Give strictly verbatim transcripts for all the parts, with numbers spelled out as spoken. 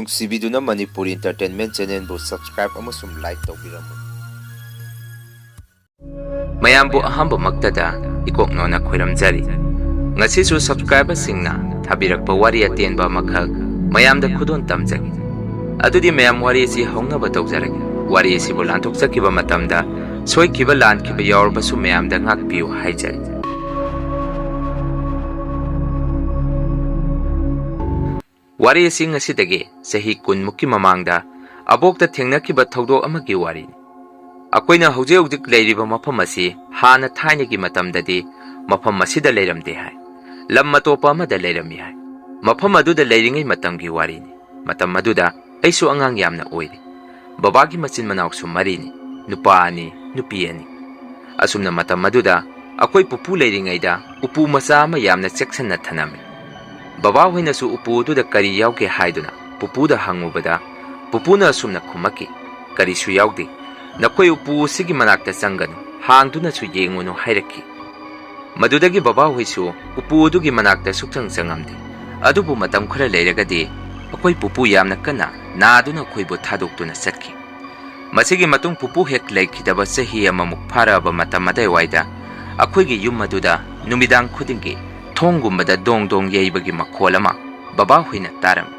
ꯅꯨꯡꯁꯤꯕꯤꯗꯨꯅ Manipuri Entertainment Channelꯕꯨ subscribe ꯑꯃꯁꯨꯡ like ꯇꯧꯕꯤꯔꯝꯃꯨ꯫ ꯃꯌꯥꯝꯕꯨ ꯑꯍꯥꯟꯕꯃꯛꯇꯗ ꯏꯀꯣꯛꯅꯣꯅ ꯈꯣꯏꯔꯝꯖꯔꯤ꯫ ꯉꯁꯤꯁꯨ subscriberꯁꯤꯡꯅ ꯊꯥꯕꯤꯔꯛꯄ ꯋꯥꯔꯤ ꯑꯇꯦꯟꯕ ꯑꯃꯈꯛ ꯃꯌꯥꯝꯗ ꯈꯨꯗꯣꯜ ꯇꯝꯖꯒꯦ꯫ ꯑꯗꯨꯗꯤ ꯃꯌꯥꯝ, ꯋꯥꯔꯤ ꯑꯁꯤ ꯍꯧꯅꯕ ꯇꯧꯖꯔꯒꯦ꯫ ꯋꯥꯔꯤ ꯑꯁꯤꯕꯨ ꯂꯥꯟꯊꯣꯛꯆꯈꯤꯕ ꯃꯇꯝꯗ ꯁꯣꯏꯈꯤꯕ ꯂꯥꯟꯈꯤꯕ ꯌꯥꯎꯔꯕꯁꯨ ꯃꯌꯥꯝꯗ ꯉꯥꯛꯄꯤꯌꯨ ꯍꯥꯏꯖꯔꯤ꯫ ꯋꯥꯔꯤ ꯑꯁꯤ ꯉꯁꯤꯗꯒꯤ ꯆꯍꯤ ꯀꯨꯟꯃꯨꯛꯀꯤ ꯃꯃꯥꯡꯗ ꯑꯕꯣꯛꯇ ꯊꯦꯡꯅꯈꯤꯕ ꯊꯧꯗꯣꯛ ꯑꯃꯒꯤ ꯋꯥꯔꯤꯅꯤ꯫ ꯑꯩꯈꯣꯏꯅ ꯍꯧꯖꯤꯛ ꯍꯧꯖꯤꯛ ꯂꯩꯔꯤꯕ ꯃꯐꯝ ꯑꯁꯤ ꯍꯥꯟꯅ ꯊꯥꯏꯅꯒꯤ ꯃꯇꯝꯗꯗꯤ ꯃꯐꯝ ꯑꯁꯤꯗ ꯂꯩꯔꯝꯗꯦ ꯍꯥꯏ꯫ ꯂꯝ ꯑꯇꯣꯞꯄ ꯑꯃꯗ ꯂꯩꯔꯝꯃꯤ ꯍꯥꯏ꯫ ꯃꯐꯝ ꯑꯗꯨꯗ ꯂꯩꯔꯤꯉꯩ ꯃꯇꯝꯒꯤ ꯋꯥꯔꯤꯅꯤ꯫ ꯃꯇꯝ ꯑꯗꯨꯗ ꯑꯩꯁꯨ ꯑꯉꯥꯡ ꯌꯥꯝꯅ ꯑꯣꯏꯔꯤ꯫ ꯕꯕꯥꯒꯤ ꯃꯆꯤꯟ ꯃꯅꯥꯎꯁꯨ ꯃꯔꯤꯅꯤ, ꯅꯨꯄꯥ ꯑꯅꯤ, ꯅꯨꯄꯤ ꯑꯅꯤ꯫ ꯑꯁꯨꯝꯅ ꯃꯇꯝ ꯑꯗꯨꯗ ꯑꯩꯈꯣꯏ ꯄꯨꯄꯨ ꯂꯩꯔꯤꯉꯩꯗ ꯎꯄꯨ ꯃꯆꯥ ꯑꯃ ꯌꯥꯝꯅ ꯆꯦꯛꯁꯤꯟꯅ ꯊꯅꯝꯃꯤ꯫ ꯕꯕꯥꯍꯣꯏꯅꯁꯨ ꯎꯄꯨ ꯑꯗꯨꯗ ꯀꯔꯤ ꯌꯥꯎꯒꯦ ꯍꯥꯏꯗꯨꯅ ꯄꯨꯄꯨꯗ ꯍꯪꯉꯨꯕꯗ, ꯄꯨꯄꯨꯅ ꯑꯁꯨꯝꯅ ꯈꯨꯝꯃꯛꯈꯤ, "ꯀꯔꯤꯁꯨ ꯌꯥꯎꯗꯦ꯫ ꯅꯈꯣꯏ ꯎꯄꯨ ꯑꯁꯤꯒꯤ ꯃꯅꯥꯛꯇ ꯆꯪꯒꯅꯨ, ꯍꯥꯡꯗꯨꯅꯁꯨ ꯌꯦꯡꯉꯨꯅꯨ" ꯍꯥꯏꯔꯛꯈꯤ꯫ ꯃꯗꯨꯗꯒꯤ ꯕꯕꯥꯍꯣꯏꯁꯨ ꯎꯄꯨ ꯑꯗꯨꯒꯤ ꯃꯅꯥꯛꯇ ꯁꯨꯛꯆꯪ ꯆꯪꯉꯝꯗꯦ꯫ ꯑꯗꯨꯕꯨ ꯃꯇꯝ ꯈꯔ ꯂꯩꯔꯒꯗꯤ ꯑꯩꯈꯣꯏ ꯄꯨꯄꯨ ꯌꯥꯝꯅ ꯀꯟꯅ ꯅꯥꯗꯨꯅ ꯑꯩꯈꯣꯏꯕꯨ ꯊꯥꯗꯣꯛꯇꯨꯅ ꯆꯠꯈꯤ꯫ ꯃꯁꯤꯒꯤ ꯃꯇꯨꯡ ꯄꯨꯄꯨ ꯍꯦꯛ ꯂꯩꯈꯤꯗꯕ ꯆꯍꯤ ꯑꯃꯃꯨꯛ ꯐꯥꯔꯛꯑꯕ ꯃꯇꯝ ꯑꯗꯥꯏꯋꯥꯏꯗ ꯑꯩꯈꯣꯏꯒꯤ ꯌꯨꯝ ꯑꯗꯨꯗ ꯅꯨꯃꯤꯗꯥꯡ ꯈꯨꯗꯤꯡꯒꯤ ꯊꯣꯡꯒꯨꯝꯕꯗ ꯗꯣꯡ ꯗꯣꯡ ꯌꯩꯕꯒꯤ ꯃꯈꯣꯜ ꯑꯃ ꯕꯕꯥꯍꯣꯏꯅ ꯇꯥꯔꯝꯃꯤ꯫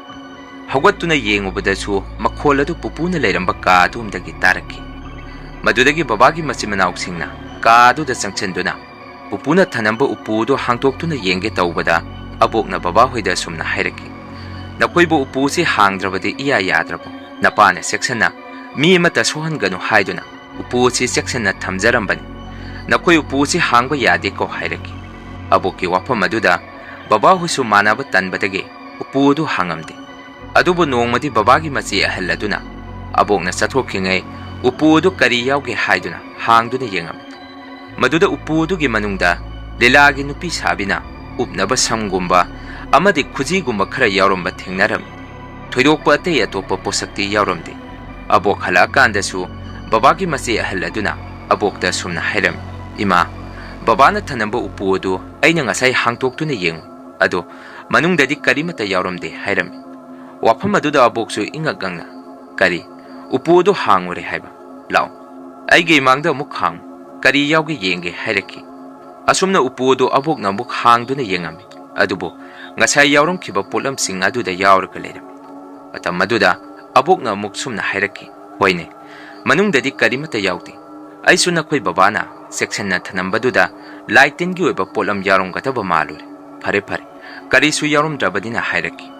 ꯍꯧꯒꯠꯇꯨꯅ ꯌꯦꯡꯉꯨꯕꯗꯁꯨ ꯃꯈꯣꯜ ꯑꯗꯨ ꯄꯨꯄꯨꯅ ꯂꯩꯔꯝꯕ ꯀꯥ ꯑꯗꯣꯝꯗꯒꯤ ꯇꯥꯔꯛꯈꯤ꯫ ꯃꯗꯨꯗꯒꯤ ꯕꯕꯥꯒꯤ ꯃꯆꯤꯟ ꯃꯅꯥꯎꯁꯤꯡꯅ ꯀꯥ ꯑꯗꯨꯗ ꯆꯪꯁꯤꯟꯗꯨꯅ ꯄꯨꯄꯨꯅ ꯊꯅꯝꯕ ꯎꯄꯨ ꯑꯗꯨ ꯍꯥꯡꯗꯣꯛꯇꯨꯅ ꯌꯦꯡꯒꯦ ꯇꯧꯕꯗ ꯑꯕꯣꯛꯅ ꯕꯕꯥꯍꯣꯏꯗ ꯑꯁꯨꯝꯅ ꯍꯥꯏꯔꯛꯈꯤ, "ꯅꯈꯣꯏꯕꯨ ꯎꯄꯨ ꯑꯁꯤ ꯍꯥꯡꯗ꯭ꯔꯕꯗꯤ ꯏꯌꯥ ꯌꯥꯗ꯭ꯔꯕꯣ? ꯅꯄꯥꯅ ꯆꯦꯛꯁꯤꯟꯅ ꯃꯤ ꯑꯃꯠꯇ ꯁꯣꯛꯍꯟꯒꯅꯨ ꯍꯥꯏꯗꯨꯅ ꯎꯄꯨ ꯑꯁꯤ ꯆꯦꯛꯁꯤꯟꯅ ꯊꯝꯖꯔꯝꯕꯅꯤ꯫ ꯅꯈꯣꯏ ꯎꯄꯨ ꯑꯁꯤ ꯍꯥꯡꯕ ꯌꯥꯗꯦꯀꯣ" ꯍꯥꯏꯔꯛꯈꯤ꯫ ꯑꯕꯣꯛꯀꯤ ꯋꯥꯐꯝ ꯑꯗꯨꯗ ꯕꯕꯥꯍꯣꯏꯁꯨ ꯃꯥꯟꯅꯕ ꯇꯟꯕꯗꯒꯤ ꯎꯄꯨ ꯑꯗꯨ ꯍꯥꯡꯉꯝꯗꯦ꯫ ꯑꯗꯨꯕꯨ ꯅꯣꯡꯃꯗꯤ ꯕꯕꯥꯒꯤ ꯃꯆꯦ ꯑꯍꯜ ꯑꯗꯨꯅ ꯑꯕꯣꯛꯅ ꯆꯠꯊꯣꯛꯈꯤꯉꯩ ꯎꯄꯨ ꯑꯗꯨ ꯀꯔꯤ ꯌꯥꯎꯒꯦ ꯍꯥꯏꯗꯨꯅ ꯍꯥꯡꯗꯨꯅ ꯌꯦꯡꯉꯝꯃꯤ꯫ ꯃꯗꯨꯗ ꯎꯄꯨ ꯑꯗꯨꯒꯤ ꯃꯅꯨꯡꯗ ꯂꯤꯂꯥꯒꯤ ꯅꯨꯄꯤ ꯁꯥꯕꯤꯅ ꯎꯞꯅꯕ ꯁꯝꯒꯨꯝꯕ ꯑꯃꯗꯤ ꯈꯨꯖꯤꯒꯨꯝꯕ ꯈꯔ ꯌꯥꯎꯔꯝꯕ ꯊꯦꯡꯅꯔꯝꯃꯤ꯫ ꯊꯣꯏꯗꯣꯛꯄ ꯑꯇꯩ ꯑꯇꯣꯞꯄ ꯄꯣꯠꯁꯛꯇꯤ ꯌꯥꯎꯔꯝꯗꯦ꯫ ꯑꯕꯣꯛ ꯍꯜꯂꯛꯑꯀꯥꯟꯗꯁꯨ ꯕꯕꯥꯒꯤ ꯃꯆꯦ ꯑꯍꯜ ꯑꯗꯨꯅ ꯑꯕꯣꯛꯇ ꯑꯁꯨꯝꯅ ꯍꯥꯏꯔꯝꯃꯤ, "ꯏꯃꯥ, ꯕꯕꯥꯅ ꯊꯅꯝꯕ ꯎꯄꯨ ꯑꯗꯨ ꯑꯩꯅ ꯉꯁꯥꯏ ꯍꯥꯡꯇꯣꯛꯇꯨꯅ ꯌꯦꯡꯉꯨ, ꯑꯗꯣ ꯃꯅꯨꯡꯗꯗꯤ ꯀꯔꯤꯃꯠꯇ ꯌꯥꯎꯔꯝꯗꯦ" ꯍꯥꯏꯔꯝꯃꯤ꯫ ꯋꯥꯐꯝ ꯑꯗꯨꯗ ꯑꯕꯣꯛꯁꯨ ꯏꯉꯛ ꯉꯛꯅ, "ꯀꯔꯤ? ꯎꯄꯨ ꯑꯗꯨ ꯍꯥꯡꯉꯨꯔꯦ ꯍꯥꯏꯕ? ꯂꯥꯛꯑꯣ, ꯑꯩꯒꯤ ꯏꯃꯥꯡꯗ ꯑꯃꯨꯛ ꯍꯥꯡꯉꯨ, ꯀꯔꯤ ꯌꯥꯎꯒꯦ ꯌꯦꯡꯒꯦ" ꯍꯥꯏꯔꯛꯈꯤ꯫ ꯑꯁꯨꯝꯅ ꯎꯄꯨ ꯑꯗꯨ ꯑꯕꯣꯛꯅ ꯑꯃꯨꯛ ꯍꯥꯡꯗꯨꯅ ꯌꯦꯡꯉꯝꯃꯤ, ꯑꯗꯨꯕꯨ ꯉꯁꯥꯏ ꯌꯥꯎꯔꯝꯈꯤꯕ ꯄꯣꯠꯂꯝꯁꯤꯡ ꯑꯗꯨꯗ ꯌꯥꯎꯔꯒ ꯂꯩꯔꯝꯃꯤ꯫ ꯃꯇꯝ ꯑꯗꯨꯗ ꯑꯕꯣꯛꯅ ꯑꯃꯨꯛ ꯁꯨꯝꯅ ꯍꯥꯏꯔꯛꯈꯤ, "ꯍꯣꯏꯅꯦ, ꯃꯅꯨꯡꯗꯗꯤ ꯀꯔꯤꯃꯠꯇ ꯌꯥꯎꯗꯦ꯫ ꯑꯩꯁꯨ ꯅꯈꯣꯏ ꯕꯕꯥꯅ ꯆꯦꯛꯁꯤꯟꯅ ꯊꯅꯝꯕꯗꯨꯗ ꯂꯥꯏ ꯇꯤꯟꯒꯤ ꯑꯣꯏꯕ ꯄꯣꯠꯂꯝ ꯌꯥꯎꯔꯝꯒꯗꯕ ꯃꯥꯜꯂꯨꯔꯦ꯫ ꯐꯔꯦ, ꯐꯔꯦ, ꯀꯔꯤꯁꯨ ꯌꯥꯎꯔꯝꯗ꯭ꯔꯕꯅꯤꯅ" ꯍꯥꯏꯔꯛꯈꯤ꯫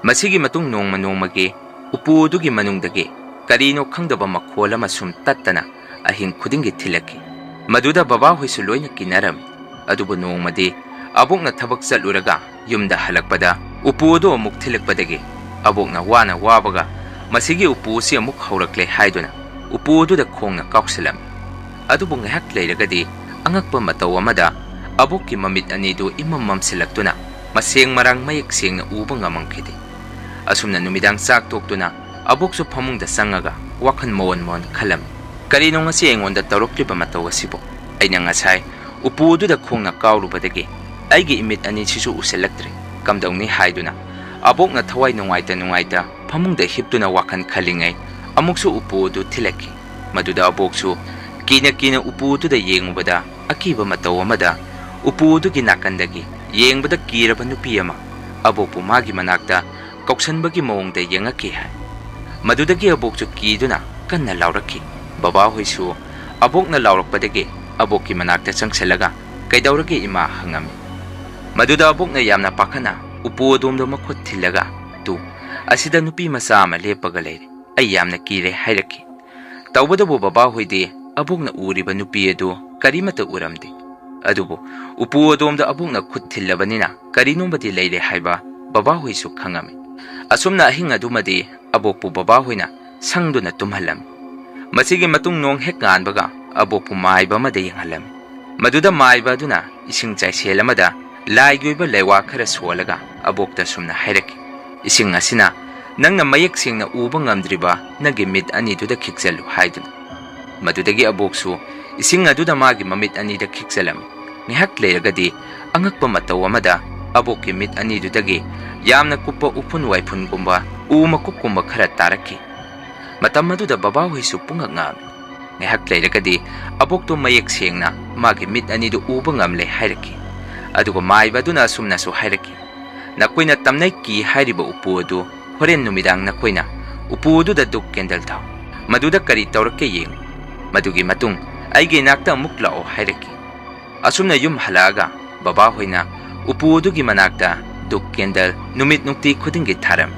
ꯃꯁꯤꯒꯤ ꯃꯇꯨꯡ ꯅꯣꯡꯃ ꯅꯣꯡꯃꯒꯤ ꯎꯄꯨ ꯑꯗꯨꯒꯤ ꯃꯅꯨꯡꯗꯒꯤ ꯀꯔꯤꯅꯣ ꯈꯪꯗꯕ ꯃꯈꯣꯜ ꯑꯃ ꯁꯨꯝ ꯇꯠꯇꯅ ꯑꯍꯤꯡ ꯈꯨꯗꯤꯡꯒꯤ ꯊꯤꯜꯂꯛꯈꯤ꯫ ꯃꯗꯨꯗ ꯕꯕꯥꯍꯣꯏꯁꯨ ꯂꯣꯏꯅ ꯀꯤꯅꯔꯝꯃꯤ꯫ ꯑꯗꯨꯕꯨ ꯅꯣꯡꯃꯗꯤ ꯑꯕꯣꯛꯅ ꯊꯕꯛ ꯆꯠꯂꯨꯔꯒ ꯌꯨꯝꯗ ꯍꯜꯂꯛꯄꯗ ꯎꯄꯨ ꯑꯗꯨ ꯑꯃꯨꯛ ꯊꯤꯜꯂꯛꯄꯗꯒꯤ ꯑꯕꯣꯛꯅ ꯋꯥꯅ ꯋꯥꯕꯒ "ꯃꯁꯤꯒꯤ ꯎꯄꯨ ꯑꯁꯤ ꯑꯃꯨꯛ ꯍꯧꯔꯛꯂꯦ" ꯍꯥꯏꯗꯨꯅ ꯎꯄꯨ ꯑꯗꯨꯗ ꯈꯣꯡꯅ ꯀꯥꯎꯁꯤꯜꯂꯝꯃꯤ꯫ ꯑꯗꯨꯕꯨ ꯉꯥꯏꯍꯥꯛ ꯂꯩꯔꯒꯗꯤ ꯑꯉꯛꯄ ꯃꯇꯧ ꯑꯃꯗ ꯑꯕꯣꯛꯀꯤ ꯃꯃꯤꯠ ꯑꯅꯤꯗꯨ ꯏꯃꯝ ꯃꯝꯁꯤꯜꯂꯛꯇꯨꯅ ꯃꯁꯦꯡ ꯃꯔꯥꯡ ꯃꯌꯦꯛ ꯁꯦꯡꯅ ꯎꯕ ꯉꯝꯃꯝꯈꯤꯗꯦ꯫ ꯑꯁꯨꯝꯅ ꯅꯨꯃꯤꯗꯥꯡ ꯆꯥꯛ ꯇꯣꯛꯇꯨꯅ ꯑꯕꯣꯛꯁꯨ ꯐꯃꯨꯡꯗ ꯆꯪꯉꯒ ꯋꯥꯈꯜ ꯃꯑꯣꯟ ꯃꯑꯣꯟ ꯈꯜꯂꯝꯃꯤ꯫ "ꯀꯔꯤꯅꯣ ꯉꯁꯤ ꯑꯩꯉꯣꯟꯗ ꯇꯧꯔꯛꯂꯤꯕ ꯃꯇꯧ ꯑꯁꯤꯕꯨ? ꯑꯩꯅ ꯉꯁꯥꯏ ꯎꯄꯨ ꯑꯗꯨꯗ ꯈꯣꯡꯅ ꯀꯥꯎꯔꯨꯕꯗꯒꯤ ꯑꯩꯒꯤ ꯏꯃꯤꯠ ꯑꯅꯤꯁꯤꯁꯨ ꯎꯁꯤꯜꯂꯛꯇ꯭ꯔꯦ꯫ ꯀꯝꯗꯧꯅꯤ?" ꯍꯥꯏꯗꯨꯅ ꯑꯕꯣꯛꯅ ꯊꯋꯥꯏ ꯅꯨꯡꯉꯥꯏꯇ ꯅꯨꯡꯉꯥꯏꯇ ꯐꯃꯨꯡꯗ ꯍꯤꯞꯇꯨꯅ ꯋꯥꯈꯜ ꯈꯜꯂꯤꯉꯩ ꯑꯃꯨꯛꯁꯨ ꯎꯄꯨ ꯑꯗꯨ ꯊꯤꯜꯂꯛꯈꯤ꯫ ꯃꯗꯨꯗ ꯑꯕꯣꯛꯁꯨ ꯀꯤꯅ ꯀꯤꯅ ꯎꯄꯨ ꯑꯗꯨꯗ ꯌꯦꯡꯉꯨꯕꯗ ꯑꯀꯤꯕ ꯃꯇꯧ ꯑꯃꯗ ꯎꯄꯨ ꯑꯗꯨꯒꯤ ꯅꯥꯀꯟꯗꯒꯤ ꯌꯦꯡꯕꯗ ꯀꯤꯔꯕ ꯅꯨꯄꯤ ꯑꯃ ꯑꯕꯣꯛꯄꯨ ꯃꯥꯒꯤ ꯃꯅꯥꯛꯇ ꯀꯧꯁꯟꯕꯒꯤ ꯃꯑꯣꯡꯗ ꯌꯦꯡꯉꯛꯈꯤ ꯍꯥꯏ꯫ ꯃꯗꯨꯗꯒꯤ ꯑꯕꯣꯛꯁꯨ ꯀꯤꯗꯨꯅ ꯀꯟꯅ ꯂꯥꯎꯔꯛꯈꯤ꯫ ꯕꯕꯥꯍꯣꯏꯁꯨ ꯑꯕꯣꯛꯅ ꯂꯥꯎꯔꯛꯄꯗꯒꯤ ꯑꯕꯣꯛꯀꯤ ꯃꯅꯥꯛꯇ ꯆꯪꯁꯤꯜꯂꯒ "ꯀꯩꯗꯧꯔꯒꯦ ꯏꯃꯥ?" ꯍꯪꯉꯝꯃꯤ꯫ ꯃꯗꯨꯗ ꯑꯕꯣꯛꯅ ꯌꯥꯝꯅ ꯄꯥꯈꯠꯅ ꯎꯄꯨ ꯑꯗꯣꯝꯗ ꯃꯈꯨꯠ ꯊꯤꯜꯂꯒ, "ꯇꯨ, ꯑꯁꯤꯗ ꯅꯨꯄꯤ ꯃꯆꯥ ꯑꯃ ꯂꯦꯞꯄꯒ ꯂꯩꯔꯦ, ꯑꯩ ꯌꯥꯝꯅ ꯀꯤꯔꯦ" ꯍꯥꯏꯔꯛꯈꯤ꯫ ꯇꯧꯕꯇꯕꯨ ꯕꯕꯥꯍꯣꯏꯗꯤ ꯑꯕꯣꯛꯅ ꯎꯔꯤꯕ ꯅꯨꯄꯤ ꯑꯗꯨ ꯀꯔꯤꯃꯠꯇ ꯎꯔꯝꯗꯦ꯫ ꯑꯗꯨꯕꯨ ꯎꯄꯨ ꯑꯗꯣꯝꯗ ꯑꯕꯣꯛꯅ ꯈꯨꯠ ꯊꯤꯜꯂꯕꯅꯤꯅ ꯀꯔꯤꯅꯣꯝꯃꯗꯤ ꯂꯩꯔꯦ ꯍꯥꯏꯕ ꯕꯕꯥꯍꯣꯏꯁꯨ ꯈꯪꯉꯝꯃꯤ꯫ ꯑꯁꯨꯝꯅ ꯑꯍꯤꯡ ꯑꯗꯨꯃꯗꯤ ꯑꯕꯣꯛꯄꯨ ꯕꯕꯥꯍꯣꯏꯅ ꯁꯪꯗꯨꯅ ꯇꯨꯝꯍꯜꯂꯝꯃꯤ꯫ ꯃꯁꯤꯒꯤ ꯃꯇꯨꯡ ꯅꯣꯡ ꯍꯦꯛ ꯉꯥꯟꯕꯒ ꯑꯕꯣꯛꯄꯨ ꯃꯥꯏꯕ ꯑꯃꯗ ꯌꯦꯡꯍꯜꯂꯝꯃꯤ꯫ ꯃꯗꯨꯗ ꯃꯥꯏꯕ ꯑꯗꯨꯅ ꯏꯁꯤꯡ ꯆꯥꯏꯁꯦꯜ ꯑꯃꯗ ꯂꯥꯏꯒꯤ ꯑꯣꯏꯕ ꯂꯩꯋꯥ ꯈꯔ ꯁꯣꯜꯂꯒ ꯑꯕꯣꯛꯇ ꯁꯨꯝꯅ ꯍꯥꯏꯔꯛꯈꯤ, "ꯏꯁꯤꯡ ꯑꯁꯤꯅ ꯅꯪꯅ ꯃꯌꯦꯛ ꯁꯦꯡꯅ ꯎꯕ ꯉꯝꯗ꯭ꯔꯤꯕ ꯅꯪꯒꯤ ꯃꯤꯠ ꯑꯅꯤꯗꯨꯗ ꯈꯤꯛꯆꯜꯂꯨ" ꯍꯥꯏꯗꯨꯅ꯫ ꯃꯗꯨꯗꯒꯤ ꯑꯕꯣꯛꯁꯨ ꯏꯁꯤꯡ ꯑꯗꯨꯗ ꯃꯥꯒꯤ ꯃꯃꯤꯠ ꯑꯅꯤꯗ ꯈꯤꯛꯆꯜꯂꯝꯃꯤ꯫ ꯉꯥꯏꯍꯥꯛ ꯂꯩꯔꯒꯗꯤ ꯑꯉꯛꯄ ꯃꯇꯧ ꯑꯃꯗ ꯑꯕꯣꯛꯀꯤ ꯃꯤꯠ ꯑꯅꯤꯗꯨꯗꯒꯤ ꯌꯥꯝꯅ ꯀꯨꯞꯄ ꯎꯐꯨꯟ ꯋꯥꯏꯐꯨꯟꯒꯨꯝꯕ, ꯎ ꯃꯀꯨꯞꯀꯨꯝꯕ ꯈꯔ ꯇꯥꯔꯛꯈꯤ꯫ ꯃꯇꯝ ꯑꯗꯨꯗ ꯕꯕꯥꯍꯣꯏꯁꯨ ꯄꯨꯡꯉꯛ ꯉꯛꯑꯝꯃꯤ꯫ ꯉꯥꯏꯍꯥꯛ ꯂꯩꯔꯒꯗꯤ ꯑꯕꯣꯛꯇꯣ ꯃꯌꯦꯛ ꯁꯦꯡꯅ ꯃꯥꯒꯤ ꯃꯤꯠ ꯑꯅꯤꯗꯨ ꯎꯕ ꯉꯝꯂꯦ ꯍꯥꯏꯔꯛꯈꯤ꯫ ꯑꯗꯨꯒ ꯃꯥꯏꯕ ꯑꯗꯨꯅ ꯑꯁꯨꯝꯅꯁꯨ ꯍꯥꯏꯔꯛꯈꯤ, "ꯅꯈꯣꯏꯅ ꯇꯝꯅꯩ ꯀꯤ ꯍꯥꯏꯔꯤꯕ ꯎꯄꯨ ꯑꯗꯨ ꯍꯣꯔꯦꯟ ꯅꯨꯃꯤꯗꯥꯡ ꯅꯈꯣꯏꯅ ꯎꯄꯨ ꯑꯗꯨꯗ ꯙꯨꯞ ꯀꯦꯟꯗꯜ ꯊꯥꯎ꯫ ꯃꯗꯨꯗ ꯀꯔꯤ ꯇꯧꯔꯛꯀꯦ ꯌꯦꯡꯉꯨ꯫ ꯃꯗꯨꯒꯤ ꯃꯇꯨꯡ ꯑꯩꯒꯤ ꯏꯅꯥꯛꯇ ꯑꯃꯨꯛ ꯂꯥꯛꯑꯣ" ꯍꯥꯏꯔꯛꯈꯤ꯫ ꯑꯁꯨꯝꯅ ꯌꯨꯝ ꯍꯜꯂꯛꯑꯒ ꯕꯕꯥꯍꯣꯏꯅ ꯎꯄꯨ ꯑꯗꯨꯒꯤ ꯃꯅꯥꯛꯇ ꯙꯨꯞ ꯀꯦꯟꯗꯜ ꯅꯨꯃꯤꯠ ꯅꯨꯡꯇꯤ ꯈꯨꯗꯤꯡꯒꯤ ꯊꯥꯔꯝꯃꯤ꯫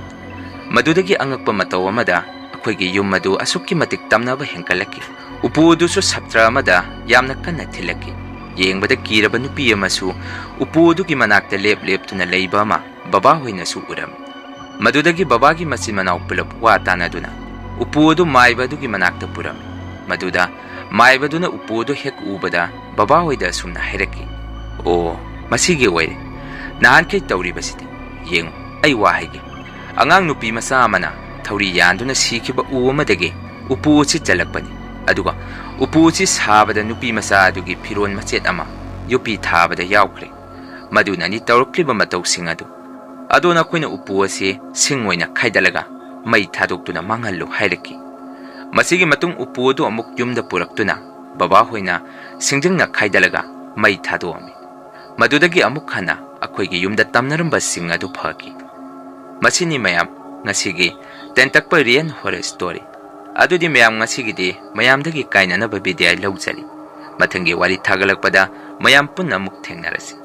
ꯃꯗꯨꯗꯒꯤ ꯑꯉꯛꯄ ꯃꯇꯧ ꯑꯃꯗ ꯑꯩꯈꯣꯏꯒꯤ ꯌꯨꯝ ꯑꯗꯨ ꯑꯁꯨꯛꯀꯤ ꯃꯇꯤꯛ ꯇꯝꯅꯕ ꯍꯦꯟꯒꯠꯂꯛꯈꯤ꯫ ꯎꯄꯨ ꯑꯗꯨꯁꯨ ꯁꯞꯇ꯭ꯔ ꯑꯃꯗ ꯌꯥꯝꯅ ꯀꯟꯅ ꯊꯤꯜꯂꯛꯈꯤ꯫ ꯌꯦꯡꯕꯗ ꯀꯤꯔꯕ ꯅꯨꯄꯤ ꯑꯃꯁꯨ ꯎꯄꯨ ꯑꯗꯨꯒꯤ ꯃꯅꯥꯛꯇ ꯂꯦꯞ ꯂꯦꯞꯇꯨꯅ ꯂꯩꯕ ꯑꯃ ꯕꯕꯥꯍꯣꯏꯅꯁꯨ ꯎꯔꯝꯃꯤ꯫ ꯃꯗꯨꯗꯒꯤ ꯕꯕꯥꯒꯤ ꯃꯆꯤꯟ ꯃꯅꯥꯎ ꯄꯨꯂꯞ ꯋꯥ ꯇꯥꯅꯗꯨꯅ ꯎꯄꯨ ꯑꯗꯨ ꯃꯥꯏꯕ ꯑꯗꯨꯒꯤ ꯃꯅꯥꯛꯇ ꯄꯨꯔꯝꯃꯤ꯫ ꯃꯗꯨꯗ ꯃꯥꯏꯕꯗꯨꯅ ꯎꯄꯨ ꯑꯗꯨ ꯍꯦꯛ ꯎꯕꯗ ꯕꯕꯥꯍꯣꯏꯗ ꯑꯁꯨꯝꯅ ꯍꯥꯏꯔꯛꯈꯤ, "ꯑꯣ, ꯃꯁꯤꯒꯤ ꯑꯣꯏꯔꯦ꯫ ꯅꯍꯥꯟꯈꯩ ꯇꯧꯔꯤꯕꯁꯤꯗꯤ꯫ ꯌꯦꯡꯉꯨ, ꯑꯩ ꯋꯥ ꯍꯥꯏꯒꯦ꯫ ꯑꯉꯥꯡ ꯅꯨꯄꯤ ꯃꯆꯥ ꯑꯃꯅ ꯊꯧꯔꯤ ꯌꯥꯟꯗꯨꯅ ꯁꯤꯈꯤꯕ ꯎ ꯑꯃꯗꯒꯤ ꯎꯄꯨ ꯑꯁꯤ ꯆꯜꯂꯛꯄꯅꯤ꯫ ꯑꯗꯨꯒ ꯎꯄꯨ ꯑꯁꯤ ꯁꯥꯕꯗ ꯅꯨꯄꯤ ꯃꯆꯥ ꯑꯗꯨꯒꯤ ꯐꯤꯔꯣꯜ ꯃꯆꯦꯠ ꯑꯃ ꯌꯣꯠꯄꯤ ꯊꯥꯕꯗ ꯌꯥꯎꯈ꯭ꯔꯦ꯫ ꯃꯗꯨꯅꯅꯤ ꯇꯧꯔꯛꯂꯤꯕ ꯃꯇꯧꯁꯤꯡ ꯑꯗꯨ꯫ ꯑꯗꯣ ꯅꯈꯣꯏꯅ ꯎꯄꯨ ꯑꯁꯤ ꯁꯤꯡ ꯑꯣꯏꯅ ꯈꯥꯏꯗꯠꯂꯒ ꯃꯩ ꯊꯥꯗꯣꯛꯇꯨꯅ ꯃꯥꯡꯍꯜꯂꯨ" ꯍꯥꯏꯔꯛꯈꯤ꯫ ꯃꯁꯤꯒꯤ ꯃꯇꯨꯡ ꯎꯄꯨ ꯑꯗꯨ ꯑꯃꯨꯛ ꯌꯨꯝꯗ ꯄꯨꯔꯛꯇꯨꯅ ꯕꯕꯥꯍꯣꯏꯅ ꯁꯤꯡꯖꯪꯅ ꯈꯥꯏꯗꯠꯂꯒ ꯃꯩ ꯊꯥꯗꯣꯛꯑꯝꯃꯤ꯫ ꯃꯗꯨꯗꯒꯤ ꯑꯃꯨꯛ ꯍꯟꯅ ꯑꯩꯈꯣꯏꯒꯤ ꯌꯨꯝꯗ ꯇꯝꯅꯔꯝꯕꯁꯤꯡ ꯑꯗꯨ ꯐꯈꯤ꯫ ꯃꯁꯤꯅꯤ ꯃꯌꯥꯝ ꯉꯁꯤꯒꯤ ꯇꯦꯟꯇꯛꯄ real horror story꯫ ꯑꯗꯨꯗꯤ ꯃꯌꯥꯝ ꯉꯁꯤꯒꯤꯗꯤ ꯃꯌꯥꯝꯗꯒꯤ ꯀꯥꯏꯅꯅꯕ ꯕꯤꯗꯥꯏ ꯂꯧꯖꯔꯤ꯫ ꯃꯊꯪꯒꯤ ꯋꯥꯔꯤ ꯊꯥꯒꯠꯂꯛꯄꯗ ꯃꯌꯥꯝ ꯄꯨꯟꯅ ꯑꯃꯨꯛ ꯊꯦꯡꯅꯔꯁꯤ꯫